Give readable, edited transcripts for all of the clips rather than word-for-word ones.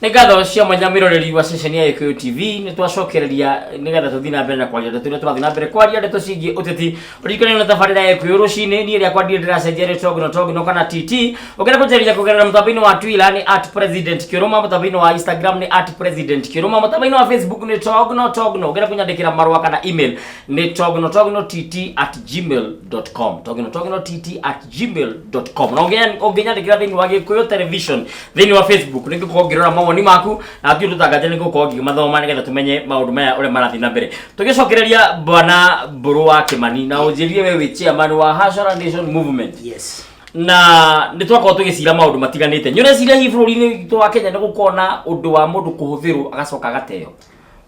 Nĩ ngatho cia mwanya mwĩroreri wa ceceni ya Gĩkũyũ TV. Nĩ twacokereria nĩgetha tũthiĩ na mbere na kwaria ndeto iria tũrathiĩ na mbere kwaria ndeto ciĩgiĩ ũteti. Ũririkane na tabarĩra ya Gĩkũyũ rũcinĩ. Niĩ rĩakwa ndirĩ ndĩracenjia rĩ Togno Togno kana TT. Ũngĩenda kũnjarĩria kũgerera mũtambo-inĩ wa Twitter nĩ @PresidentKĩrũma, mũtambo-inĩ wa Instagram nĩ @PresidentKĩrũma, mũtambo-inĩ wa Facebook nĩ Togno Togno. Ũngĩenda kũnyandĩkĩra marũa kana email nĩ tognotognott@gmail.com, tognotognott@gmail.com. Na ũngĩnyandĩkĩra thĩinĩ wa Gĩkũyũ Television thĩinĩ wa Facebook, nĩ ngũkorwo ngĩrora mawoni maku na hatirĩ ũndũ tanganja, nĩ ngũkorwo ngĩmathoma nĩgetha tũmenye maũndũ maya ũrĩa marathiĩ na mbere. Tũgĩcokereria bwana Mbũrũ wa Kĩmani, na ũnjĩrire we wĩ chairman wa Hustler Nation Movement. Yes. Na nĩ twakorwo tũgĩcira maũndũ matiganĩte. Nĩ ũreciria hihi bũrũri-inĩ witũ wa Kenya nĩ gũkorwo na ũndũ wa mũndũ kũhũthĩrwo agacoka agateo?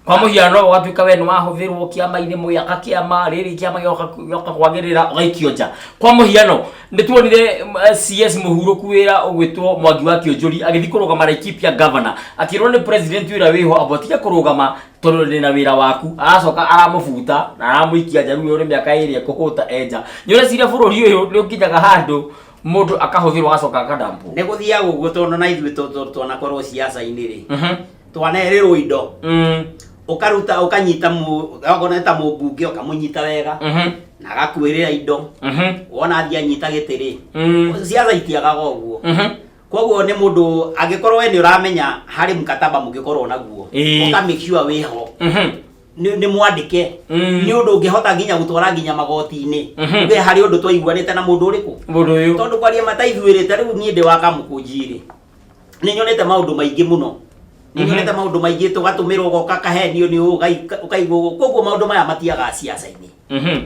Kwa mũhiano, ũgatuĩka we nĩ wahũthĩrwo kĩama-inĩ, mũgĩaka kĩama rĩrĩ, kĩama gĩoka kwagĩrĩra, ũgaikio nja. Kwa mũhiano, nĩ tuonire CS mũhurũku wĩra ũgwĩtwo Mwangi wa Kĩũnjũri agĩthiĩ kũrũgama Laikipia governor, akĩrwo nĩ president wĩra wĩho amba ũtige kũrũgama tondũ ndĩ na wĩra waku. Aracoka aramũbuta na aramũikia nja. Rĩu nĩ mĩaka 2 ekũhũta enja. Nĩ ũreciria bũrũri ũyũ nĩ ũkinyaga handũ mũndũ akahũthĩrwo agacoka akadampwo? Nĩ gũthiaga ũguo, tondũ na ithuĩ twanakorwo ciaca-inĩ rĩ, twanerĩrwo indo, ũkaruta, ũkanyita okorwo nĩ ta mũmbunge, ũkamũnyita wega na agakwĩrĩra indo. Wona athiĩ anyita gĩtĩ rĩ, ciaca itiagaga ũguo. Koguo nĩ mũndũ angĩkorwo we nĩ ũramenya harĩ mkataba mũngĩkorwo naguo, ũka make sure wĩho, nĩ mwandĩke, nĩ ũndũ ũngĩhota nginya gũtwara nginya magoti-inĩ, uge harĩ ũndũ twaiguanĩte na mũndũ ũrĩkũ. Mũndũ ũyũ. Tondũ kwaria mataithuĩrĩ, ta rĩu niĩ ndĩ wa Kamũkũnji rĩ, nĩ nyonete maũndũ maingĩ mũno, nĩ nyonete maũndũ maingĩ, tũgatũmĩrwo, ũgoka kahenio nĩ ũũ, ũkaigua ũguo. Koguo maũndũ maya matiagaga ciaca-inĩ.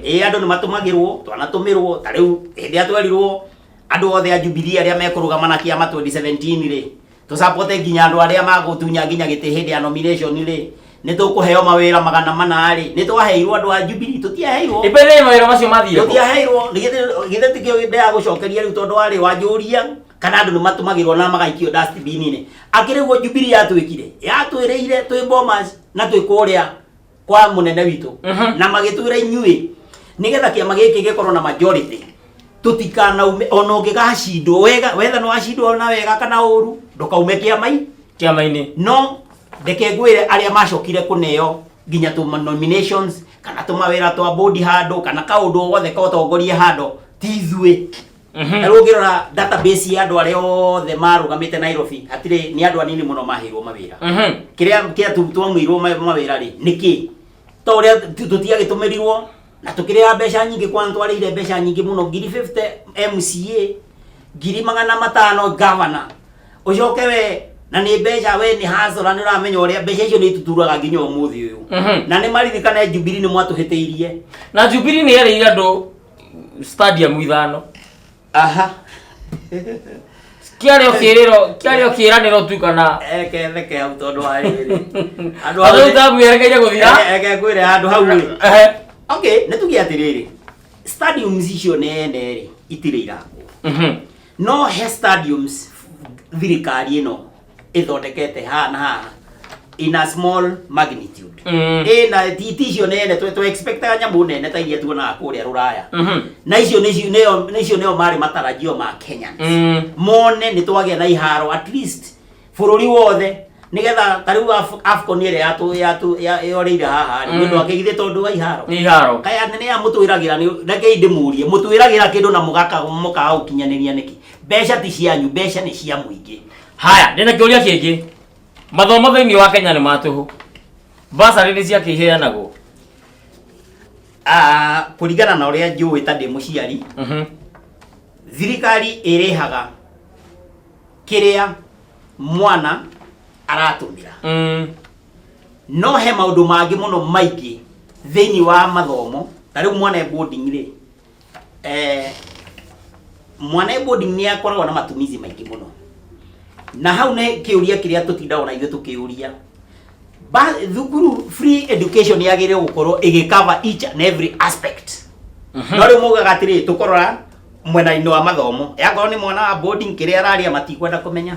Ĩĩ, andũ nĩ matũmagĩrwo, twanatũmĩrwo. Ta rĩu hĩndĩ ĩrĩa twerirwo andũ othe a Jubilee arĩa mekũrũgama na kĩama 2017 rĩ, tũcapote nginya andũ arĩa magũtunya nginya gĩtĩ hĩndĩ ya nomination rĩ, nĩ tũkũheo mawĩra 400 rĩ, nĩ twaheirwo andũ a Jubilee? Tũtiaheirwo. Ipende mawĩra macio mathire kũ? Tũtiaheirwo. Githĩ tikĩo ndĩragũcokeria rĩu, tondũ warĩ wanjũria kana andũ nĩ matũmagĩrwo na magaikio dustbin-inĩ. Akĩrĩ guo Jubilee yatwĩkire, yatwĩrĩire twĩ Bomas na twĩ kũrĩa kwa mũnene witũ, na magĩtwĩra inyuĩ nĩgetha kĩama gĩkĩ gĩkorwo na majority, tũtikanaume ona ũngĩgacindwo wega, wetha nĩ wacindwo na wega kana ũru, ndũkaume kĩama-inĩ. Kĩama-inĩ. No reke ngwĩre, arĩa macokire kũneo nginya tũ nominations kana tũmawĩra twa board handũ kana kaũndũ o gothe ka ũtongoria handũ, ti ithuĩ. Na rĩu ũngĩrora database ya andũ arĩa othe marũgamĩte Nairobi, hatirĩ, nĩ andũ anini mũno maheirwo mawĩra. Kĩrĩa kĩa twamũirwo mawĩra rĩ, nĩkĩ to ũrĩa tũtiagĩtũmĩrirwo na tũkĩrĩha mbeca nyingĩ? Kwanza twarĩire mbeca nyingĩ mũno, 50,000 MCA, 500,000 governor, ũcoke we na nĩ mbeca, we nĩ hasara, nĩ ũramenya ũrĩa mbeca icio nĩ ituturaga nginya ũmũthĩ ũyũ. Na nĩ maririkane Jubilee nĩ mwatũhĩtĩirie. Na Jubilee nĩ yerĩire andũ stadium ithano. Aha. Kĩarĩ o kĩrĩro, kĩarĩ o kĩranĩro tu kana? Eke theke hau, tondũ wa rĩrĩ, andũ andũ rĩu tabu yerekeire gũthira. Eke ngwĩre handũ hau rĩ, okay, nĩ tuge atĩrĩrĩ, stadiums icio nene rĩ, itirĩ irakwo. No he stadiums thirikari ĩno ĩthondekete haha na haha in a small magnitude. Ĩ na ti icio nene twe expectaga, nyamũ nene ta iria tuonaga kũrĩa rũraya. Na icio nĩcio nĩo nĩcio nĩo marĩ matarajio ma Kenyans, mone nĩ twagĩa na iharo at least bũrũri wothe, nĩgetha ta rĩu AFCON ĩrĩa yatũ yatũ yorĩire haha rĩ, nĩ ũndũ wa kĩgithĩ, tondũ wa iharo. Nĩ iharo. Kaya nĩ ya mũtwĩragĩra, nĩ rekei ndĩmũrie, mũtwĩragĩra kĩndũ na mũgaka mũkaga gũkinyanĩria nĩkĩ? Mbeca ti cianyu, mbeca nĩ cia mũingĩ. Haya, ndĩna kĩũria kĩngĩ. Mathomo thĩinĩ wa Kenya nĩ ma tũhũ? Basarĩ nĩ ciake iheanagwo? Ah, kũringana na ũrĩa njũĩ, ta ndĩ mũciari, thirikari ĩrĩhaga kĩrĩa mwana aratũmĩra. No he maũndũ mangĩ mũno maingĩ thĩinĩ wa mathomo. Ta rĩu mwana e boarding rĩ, mwana e boarding nĩ akoragwo na matumizi maingĩ mũno, na hau nĩ kĩũria kĩrĩa tũtindaga na ithuĩ tũkĩũria. Thukuru free education yagĩrĩirwo gũkorwo ĩgĩcover each and every aspect. No rĩu mugaga atĩrĩ, tũkũrora mwena-inĩ wa mathomo, yakorwo nĩ mwana wa boarding, kĩrĩa ararĩa matikwenda kũmenya,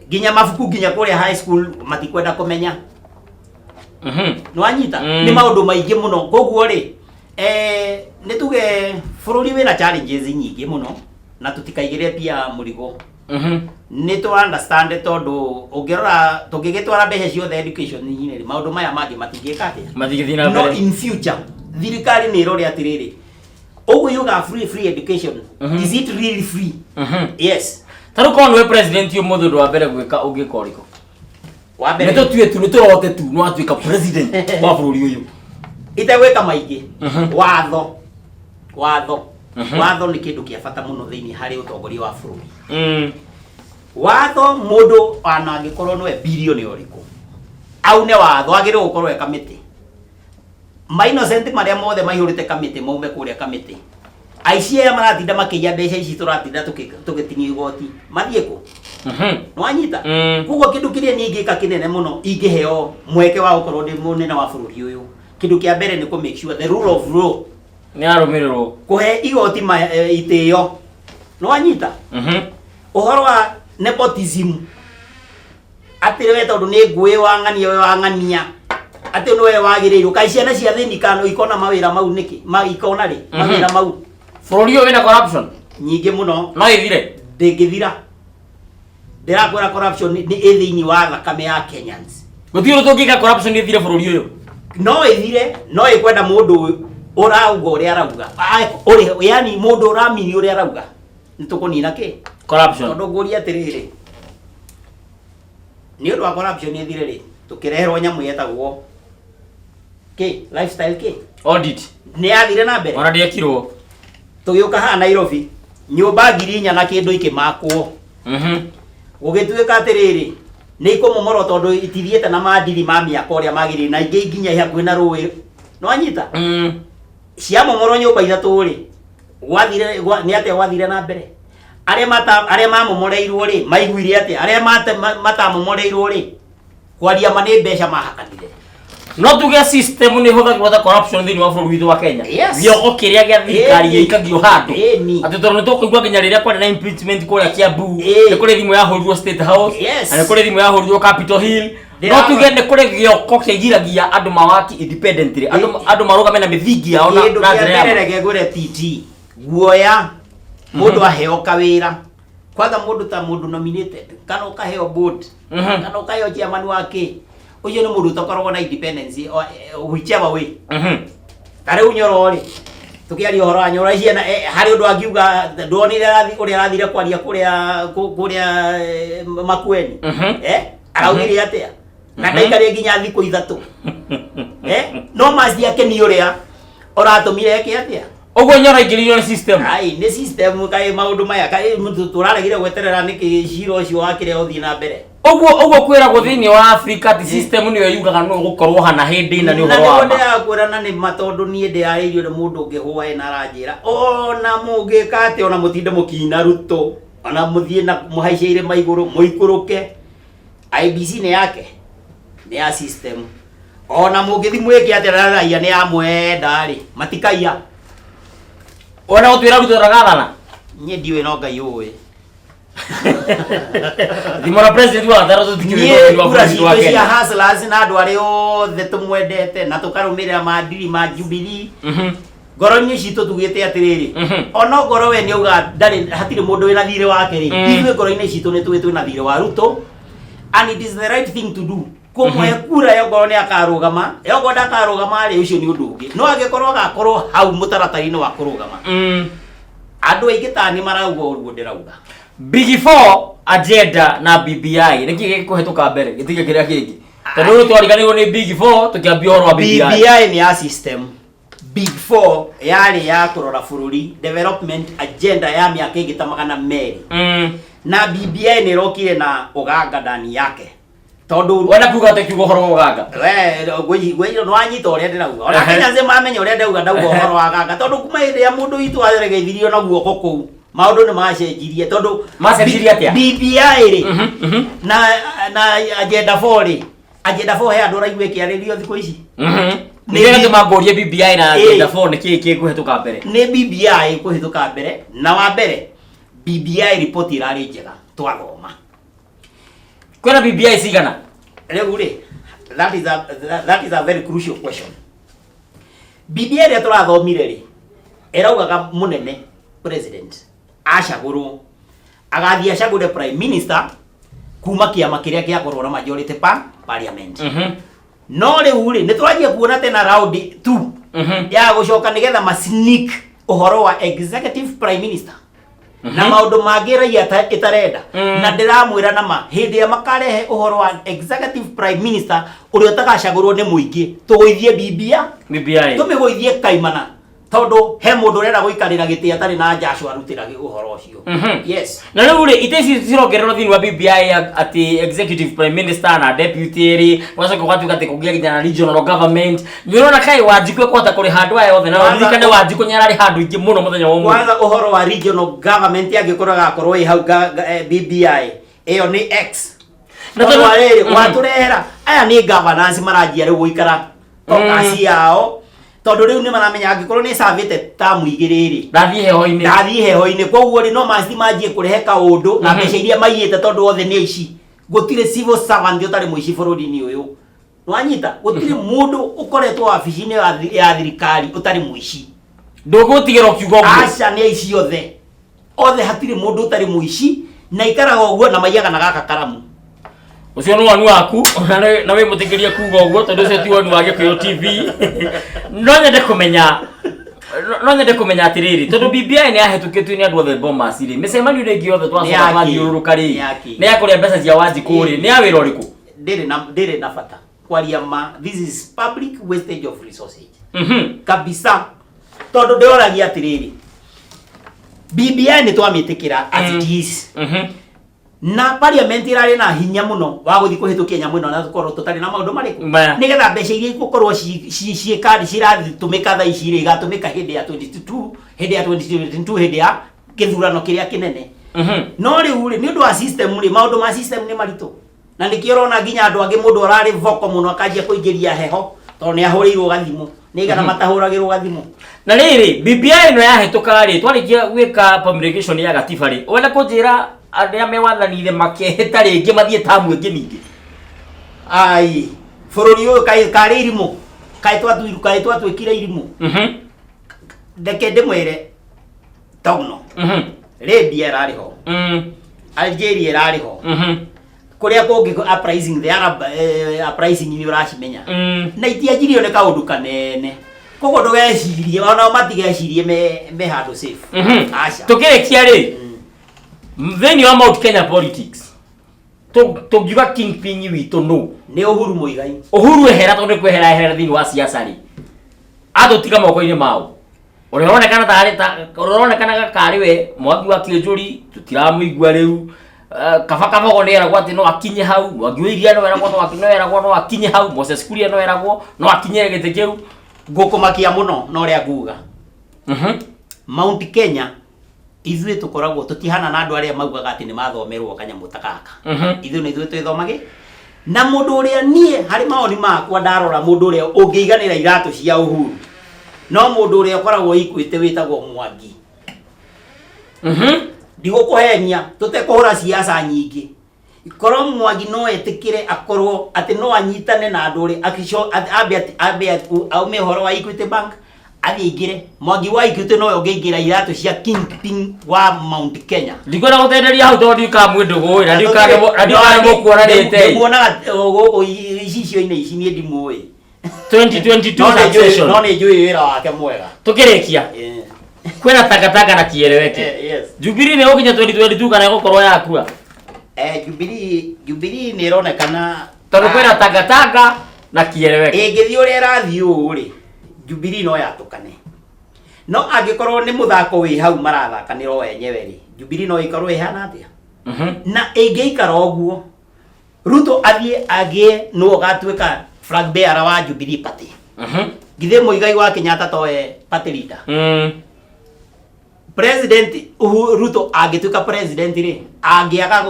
nginya mabuku, nginya kũrĩa high school matikwenda kũmenya. Nĩwanyita? Nĩ maũndũ maingĩ mũno. Koguo rĩ, nĩ tuge bũrũri wĩna challenges nyingĩ mũno, na tũtikaigĩre pia mũrigo. Nĩ tũ understand tondũ ũngĩrora tũngĩgĩtwara mbeca ciothe education-inĩ rĩ, maũndũ maya mangĩ matingĩka atĩa? Matingĩthiĩ na No mbere. in future thirikari nĩ ĩrore atĩrĩrĩ, ũguo yuga free free education, is it really free? Yes. Ta rĩu korwo nĩwe president ũmũthĩ, ũndũ wa mbere gwĩka ũngĩka ũrĩkũ? Wa Nĩ mbere tũtue tu, nĩ tũrote tu nĩ watuĩka president wa bũrũri ũyũ. Itegwĩka maingĩ. Watho, watho, watho nĩ kĩndũ kĩa bata mũno thĩinĩ harĩ ũtongoria wa bũrũri. Watho, mũndũ ona angĩkorwo nĩwe bilioni ũrĩkũ aune watho, agĩrĩirwo gũkorwo e kamĩtĩ. Ma innocent marĩa mothe maihũrĩte kamĩtĩ maume kũrĩa kamĩtĩ. Aici aya maratinda makĩiya mbeca ici tũratinda tũgĩtinio igoti mathiĩ kũ? Nĩwanyita? Koguo kĩndũ kĩrĩa niĩ ingĩka kĩnene mũno ingĩheo mweke wa gũkorwo ndĩ mũnene wa bũrũri ũyũ, kĩndũ kĩa mbere nĩ kũ make sure the rule of law Nĩ arũmĩrĩrwo. Kũhe igoti itĩo, nĩwanyita? Ũhoro wa nepotism, atĩ we tondũ nĩ ngũĩ wang'ania, we wang'ania atĩ nĩwe wagĩrĩirwo, kaĩ ciana cia thĩni kano ikona mawĩra mau nĩkĩ? Ikona rĩ mawĩra mau? Bũrũri ũyũ wĩna corruption nyingĩ mũno. No ĩthire? Ndĩngĩthira. Ndĩrakwĩra corruption nĩ ĩ thĩinĩ wa thakame ya Kenyans. Gũtirĩ ũndũ tũngĩka corruption ĩthire bũrũri ũyũ? No ĩthire, no ĩkwenda mũndũ ũrauga ũrĩa arauga. Yani mũndũ ũramini ũrĩa arauga, nĩ tũkũnina kĩ? Corruption. Tondũ ngũria atĩrĩrĩ, nĩ ũndũ wa corruption ĩthire rĩ, tũkĩreherwo nyamũ yetagwo kĩ, lifestyle kĩ? Audit. Nĩ yathire na mbere? Ona ndĩekirwo. Tũgĩũka haha Nairobi, nyũmba 4000 na kĩndũ ikĩmakwo. Gũgĩtuĩka atĩrĩrĩ, nĩ ikũmomorwo tondũ itithiĩte na mandiri ma mĩaka ũrĩa magĩrĩire, na ingĩ nginya i hakuhĩ na rũĩ, nĩwanyita? Ciamomorwo nyũmba ithatũ rĩ, gwathire nĩ atĩa gwathire na mbere? Arĩa mata arĩa mamomoreirwo rĩ, maiguire atĩa? Arĩa matamomoreirwo rĩ, kwaria ma nĩ mbeca mahakanire. No tuge system nĩ ĩhũthagĩrwo ta corruption thĩinĩ wa bũrũri witũ wa Kenya? Yes. Gĩoko kĩrĩa gĩa thirikari gĩikagio handũ. Atĩ tondũ nĩ tũkũigua nginya rĩrĩa kwarĩ na impeachment kũrĩa Kiambu, nĩ kũrĩ thimũ yahũrirwo State House na nĩ kũrĩ thimũ yahũrirwo Capitol Hill. No tuge nĩ kũrĩ gĩoko kĩgiragia andũ mawaki independently, andũ marũgame na mĩthingi yao na Kĩndũ na kĩa njĩra ya mbere, reke ngwĩre, TT guoya mũndũ aheo kawĩra, kwanza mũndũ ta mũndũ nominated kana ũkaheo board kana ũkaheo chairman wa kĩ, ũcio nĩ mũndũ ũtakoragwo na independence whichever way. Ta rĩu Nyoro rĩ, tũkĩaria ũhoro wa Nyoro ciana, harĩ ũndũ angiuga? Ndonire ũrĩa arathire kwaria kũrĩa kũrĩa Makueni? Araugire atĩa? Na ndaikarire nginya thikũ 3, no maciake nĩ ũrĩa ũratũmire eke atĩa? Ũguo Nyoro aingĩrĩirio nĩ system. Ai, nĩ system. Kaĩ maũndũ maya, kaĩ tũraregire gweterera nĩkĩ cira ũcio wa kĩrĩa ũthiĩ na mbere? Ũguo kwĩragwo thĩinĩ wa Afrika atĩ system nĩyo yugaga nũ gũkorwo hana hĩndĩ ĩna nĩ Na ũhoro wa nĩguo ma. ndĩrakwĩra, na nĩ ma, tondũ niĩ ndĩrarĩirio nĩ mũndũ ũngĩ hwaĩ na aranjĩra ona mũngĩka atĩa, ona mũtinde mũkiina Ruto, ona mũthiĩ na mũhaice irĩma igũrũ mũikũrũke, IBC nĩ yake, nĩ ya system. Ona mũngĩthi mwĩke atĩa na raia nĩ yamwenda rĩ, matikaiya. Ona gũtwĩra Ruto ndagathana. Niĩ ndiũĩ, no Ngai ũĩ. Thimo na president wa gatano tũtikĩũĩ Niĩ bũrũri wa kura bũrũri wa citũ cia Kenya. hustlers na andũ arĩa othe tũmwendete na tũkarũmĩrĩra maadili ma Jubilee, ngoro-inĩ citũ tugĩte atĩrĩrĩ, ona ngoro we nĩ auga ndarĩ, hatirĩ mũndũ wĩna thirĩ wake rĩ, ithuĩ ngoro-inĩ citũ nĩ tũĩ twĩna thirĩ wa Ruto, and it is the right thing to do kũmũhe kura. Yo ngoro nĩ akarũgama, yo ngoro ndakarũgama rĩ, ũcio nĩ ũndũ ũngĩ, no angĩkorwo agakorwo hau mũtaratara-inĩ wa kũrũgama, andũ aingĩ ta nĩ marauga ũguo ndĩrauga. Big Four agenda na BBI, nĩkĩ gĩkũhetũka mbere gĩtige kĩrĩa kĩngĩ? Tondũ rĩu twariganĩirwo nĩ Big Four tũkĩambia ũhoro wa BBI. BBI nĩ ya system. Big Four yarĩ ya kũrora bũrũri, development agenda ya mĩaka ĩngĩ ta 200. Na BBI nĩ ĩrokire na ũganga ndani yake, tondũ Wenda kuga atĩ kiugo ũhoro wa ũganga? We nĩwanyita ũrĩa ndĩrauga? Ona Ehe. Kenya nĩ mamenya ũrĩa ndauga. Ndauga ũhoro wa ganga tondũ kuma hĩndĩ ya mũndũ witũ aregeithirio na guoko kũu, maũndũ nĩ macenjirie tondũ Macenjirie atĩa? BBI rĩ, na agenda 4 rĩ, agenda 4 he andũ ũraigua ĩkĩarĩrio thikũ ici? Nĩ gĩtũma ngũrie BBI na agenda 4 nĩ kĩĩ kĩkũhetũka mbere? Nĩ BBI kũhĩtũka mbere, na wa mbere BBI report ĩrarĩ njega twathoma. Kwĩna BBI cigana? Rĩu rĩ, that is a very crucial question. BBI ĩrĩa tũrathomire rĩ, ĩraugaga mũnene president acagũrwo. Agathiĩ acagũre prime minister kuma kĩama kĩrĩa gĩakorwo na majority pa parliament. No rĩu rĩ, nĩ twanjia kuona tena round 2 ya gũcoka nĩgetha ma sneak ũhoro wa executive prime minister na maũndũ mangĩ raia ĩtarenda. Na ndĩramwĩra nama, hĩndĩ ĩrĩa makarehe ũhoro wa executive prime minister ũrĩa ũtagacagũrwo nĩ mũingĩ, tũgũithie bibia. BBI. Tũmĩgũithie kaimana, tondũ he mũndũ ũrenda gũikarĩra gĩtĩ atarĩ na njacũ arutĩra ũhoro ũcio. Yes. Na rĩu rĩ, itĩ ici cirongererwo thĩinĩ wa BBI atĩ executive prime minister na deputy rĩ, gwacoka gwatuĩka atĩ kũgĩa nginya na regional government. Nĩ ũrona kaĩ Wanjikũ ekũhota kũrĩha andũ aya othe? Na ũririkane Wanjikũ nĩ ararĩha andũ aingĩ mũno mũthenya wa ũmũthĩ. Kwanza ũhoro wa regional government angĩkorwo agakorwo ĩ hau BBI ĩyo nĩ X. Na tondũ wa rĩrĩ, watũrehera aya nĩ governance maranjia rĩu gũikara caucus yao, tondũ rĩu nĩ maramenya angĩkorwo nĩ savĩte tamu igĩrĩ rĩ, ndathiĩ heho-inĩ. Ndathiĩ heho-inĩ. Koguo rĩ, no maci manjie kũrehe kaũndũ na mbeca iria maiyĩte, tondũ othe nĩ aici. Gũtirĩ civil servant ũtarĩ mũici bũrũri-inĩ ũyũ. Wanyita? Gũtirĩ mũndũ ũkoretwo wabici-inĩ ya thirikari ũtarĩ mũici. Ndũgũtigĩra ũkiuga ũguo. Aca, nĩ aici othe, othe, hatirĩ mũndũ ũtarĩ mũici, na ikaraga ũguo na maiyaga na gaka karamu. Ũcio nĩ woni waku, na wĩ mũtĩkĩrie kuga ũguo, tondũ ũcio ti woni wa Gĩkũyũ TV. No nyende kũmenya atĩrĩrĩ, tondũ BBI nĩ yahĩtũkĩtio nĩ andũ othe Bomas rĩ, mĩcemanio ĩrĩa ĩngĩ yothe twacoka Nĩ yaki. twathiũrũrũka rĩ, Nĩ yaki. nĩ ya kũrĩa mbeca cia Wanjikũ rĩ, nĩ ya wĩra ũrĩkũ? Ndĩrĩ na bata kwaria ma. This is public wastage of resources kabisa, tondũ ndĩroragia atĩrĩrĩ, BBI nĩ twamĩtĩkĩra as it is, na parliament ĩrarĩ na hinya mũno wa gũthiĩ kũhĩtũkia nyamũ ĩno na tũkorwo tũtarĩ na maũndũ marĩkũ? Maya. Nĩgetha mbeca iria igũkorwo ciĩ ciratũmĩka thaa ici rĩ, igatũmĩka hĩndĩ ya 22, hĩndĩ ya 2022, hĩndĩ ya kĩthurano kĩrĩa kĩnene. No rĩu rĩ, nĩ ũndũ wa system rĩ, maũndũ ma system nĩ maritũ, na nĩkĩo ũrona nginya andũ angĩ, mũndũ ũrarĩ voko mũno akanjia kũingĩria heho tondũ nĩ ahũrĩirwo gathimũ nĩ igana matahũragĩrwo gathimũ. Na rĩrĩ, BBI ĩno yahĩtũka rĩ, twarĩkia gwĩka promulgation ya gatiba rĩ, wenda kũnjĩra arĩa me wathani-inĩ makehĩta rĩngĩ mathiĩ tamu ĩngĩ ningĩ? Ai, bũrũri ũyũ kaĩ karĩ irimũ, kaĩ kaĩ twatuĩkire irimũ. Reke ndĩmwĩre togno, Libya ĩrarĩ ho, Algeria ĩrarĩ ho, kũrĩa kũngĩ uprising, the Arab uprising nĩ ũracimenya, na itianjirio nĩ kaũndũ kanene. Koguo ndũgecirie, onao matigecirie me handũ safe. Aca. Tũkĩrĩkia rĩ, thĩinĩ wa Mount Kenya politics, tũngiuga kingpin witũ nũ? Nĩ Uhuru Muigai. Uhuru ehera, tondũ nĩ kwehera ehera thĩinĩ wa siasa rĩ, atũtiga moko-inĩ mao ũrĩa ũronekana tarĩ ta ũrĩa ũronekanaga karĩ we Mwangi wa Kĩũnjũri, tũtiramũigua rĩu. Kaba Kabogo nĩ eragwo atĩ no akinye hau, Mwangi wa Iria no eragwo no akinye hau, Moses Kuria no eragwo no akinyĩre gĩtĩ kĩu. Ngũkũmakia mũno na ũrĩa nguga, Mount Kenya ithuĩ tũkoragwo tũtihana na andũ arĩa maugaga atĩ nĩ mathomerwo kanyamũ ta gaka. Ithuĩ nĩ ithuĩ twĩthomage na mũndũ ũrĩa, niĩ harĩ mawoni makwa, ndarora mũndũ ũrĩa ũngĩiganĩra iratũ cia Uhuru no mũndũ ũrĩa ũkoragwo Equity wĩtagwo Mwangi. Ndigũkũhenia, tũtekũhũra siasa nyingĩ, korwo Mwangi no etĩkĩre akorwo atĩ no anyitane na andũ ũrĩa ambe aume ũhoro wa Equity Bank, athiĩ aingĩre. Mwangi wa Equity nowe ũngĩingĩra iratũ cia kingpin wa Mount Kenya. Ndikwenda gũtenderia hau tondũ ndiũkaga mwĩ ndũgũ na ndiũkaga mũkuonanĩte. Ndĩmuonaga gũkũ icicio-inĩ ici, niĩ ndimũĩ. 2022 No nĩ njũĩ- succession. No nĩ njũĩ wĩra wake mwega. Tũkĩrĩkia, kwĩna takataka na kieleweke. Yes. Jubilee nĩ gũkinya 2022 kana ĩgũkorwo yakua? Jubilee nĩ ĩronekana Tondũ kwĩna takataka na kieleweke. Ĩngĩthiĩ ũrĩa ĩrathiĩ ũũ rĩ, Jubilee no yatũkane, no angĩkorwo nĩ mũthako wĩ hau marathakanĩra o enyewe rĩ, Jubilee no ĩkorwo ĩhana atĩa? Na ĩngĩikara ũguo, Ruto athiĩ agĩe nĩwe ũgatuĩka flag bearer wa Jubilee Party, githĩ Muigai wa Kenyatta towe party leader? President Uhuru Ruto angĩtuĩka president rĩ, angĩaga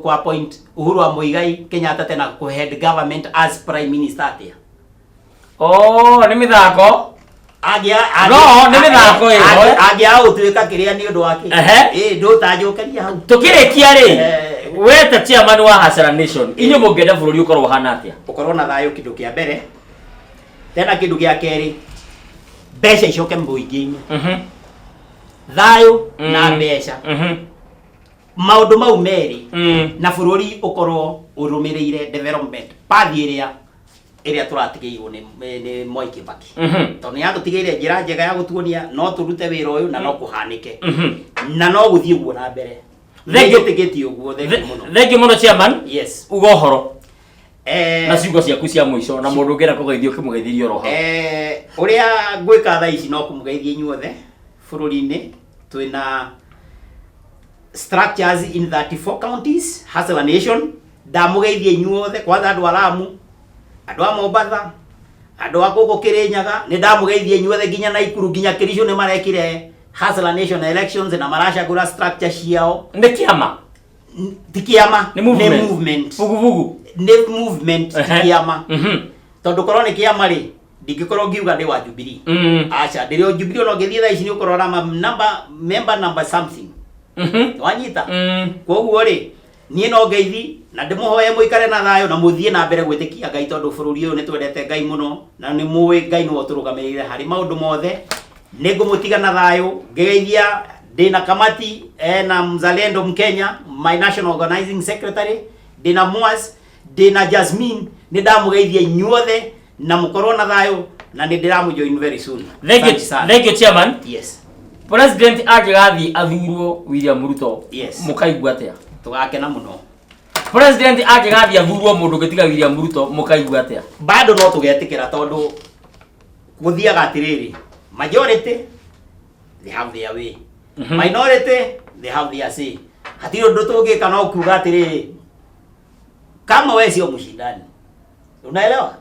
ku appoint Uhuru wa Muigai Kenyatta tena ku head government as prime minister atĩa? Oh, nĩ mĩthako. Angĩaga No, nĩ mĩthako ĩyo, eh. Angĩaga gũtuĩka kĩrĩa nĩ ũndũ wake. Ĩ ndũtanjũkeria hau. Tũkĩrĩkia rĩ, we ta chairman wa Hustler Nation, inyuĩ mũngĩenda bũrũri ũkorwo ũhana atĩa? Ũkorwo na thayũ, kĩndũ kĩa mbere. Tena kĩndũ gĩa kerĩ, mbeca icoke mũingĩ-inĩ. Thayũ na mbeca. Maũndũ mau merĩ na bũrũri ũkorwo ũrũmĩrĩire development path ĩrĩa tũratigĩirwo nĩ Mwai Kibaki, tondũ nĩ atũtigĩire njĩra njega ya gũtuonia no tũrute wĩra ũyũ na no kũhanĩke na no gũthiĩ ũguo na mbere. Thank you. Nĩnjĩtĩkĩtie ũguo. Thank you mũno. Thank you mũno, chairman. Yes. Uga ũhoro na ciugo ciaku cia mũico, na mũndũ ũngĩenda kũgeithio ũkĩmũgeithirie oro hau. Ũrĩa ngwĩka thaa ici no kũmũgeithia inyuothe bũrũri-inĩ. Twĩna structures in 34 counties, Hustler Nation. Ndamũgeithia inyuothe, kwanza andũ a Lamu, andũ a Mombatha, andũ a gũkũ Kĩrĩnyaga, nĩ ndamũgeithia inyuothe, nginya Naikuru, nginya Kericho. Nĩ marekire Hustler Nation elections na maracagũra structure ciao. Nĩ kĩama? Ti kĩama. Nĩ movement. Nĩ movement. Vuguvugu. Nĩ movement, ti kĩama, tondũ korwo nĩ kĩama rĩ, ndingĩkorwo ngiuga ndĩ wa Jubilee. Aca, ndĩrĩ o Jubilee. Ona ũngĩthiĩ thaa ici nĩ ũkũrora number, member number something. Wanyita? Koguo rĩ, niĩ no ngeithi na ndĩmũhoe mũikare na thayũ na mũthiĩ na mbere gwĩtĩkia Ngai, tondũ bũrũri ũyũ nĩ twendete Ngai mũno na nĩ mũĩ Ngai nĩwe ũtũrũgamĩrĩire harĩ maũndũ mothe. Nĩ ngũmũtiga na thayũ ngĩgeithia ndĩna kamati na mzalendo Mkenya, my national organizing secretary, ndĩna Mwas, ndĩna Jasmine. Nĩ ndamũgeithia inyuothe na mũkorwo na thayũ, na nĩ ndĩramũjoin very soon. Thank you. Asante sana. Thank you, chairman. Yes. President angĩgathiĩ athurwo William Ruto, mũkaigua atĩa? Tũgakena mũno. President angĩgathiĩ athurwo mũndũ ũngĩtiga William Ruto, mũkaigua atĩa? Bado no tũgetĩkĩra, tondũ gũthiaga atĩrĩrĩ, majority they have their way, minority they have their say. Hatirĩ ũndũ tũngĩka no kuga atĩrĩrĩ, kama wewe sio mshindani, unaelewa?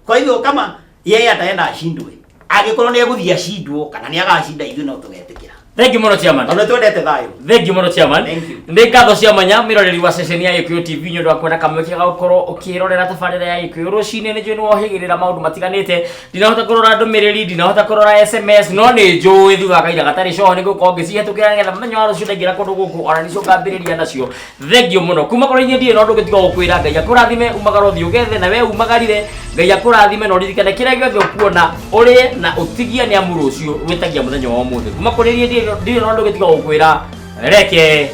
Kwa hivyo kama yeye ataenda ashindwe, angĩkorwo nĩ egũthiĩ ashindwo kana nĩ agacinda, ithuĩ no tũgetĩkĩra. Thank you mũno, chairman. Tondũ twendete thayũ. Thank you mũno, chairman. Thank you. Nĩ ngatho cia mwanya, mwĩroreri wa ceceni ya Gĩkũyũ TV, nĩ ũndũ wa kuona kamweke ga gũkorwo ũkĩrorera tabarĩra ya Gĩkũyũ rũcinĩ. Nĩ njũĩ nĩ wohĩgĩrĩra maũndũ matiganĩte. Ndinahota kũrora ndũmĩrĩri, ndinahota kũrora SMS, no nĩ njũĩ thutha wa kahinda gatarĩ coho nĩ ngũkorwo ngĩcihetũkĩra, nĩgetha mũthenya wa rũciũ ndaingĩra kũndũ gũkũ ona nicio ngambĩrĩria nacio. Thengiũ mũno kuma kũrĩ inyuĩ. Ndirĩ na ũndũ ũngĩ tiga gũkwĩra Ngai akũrathime, umagara ũthiĩ ũgethe, na we umagarire Ngai akũrathime, na ũririkane kĩrĩa gĩothe ũkuona ũrĩe na ũtigie, nĩ amu rũciũ wĩtagia mũthenya wa ũmũthĩ. Kuma kũrĩ niĩ ndirĩ na ũndũ ũngĩ tiga gũkwĩra reke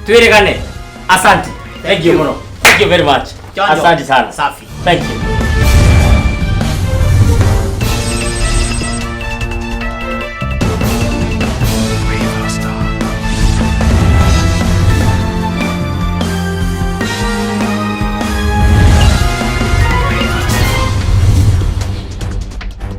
twĩrĩgane. Asante, thank you mũno, thank you very much. Chonjo. Asante sana. Safi. Thank you.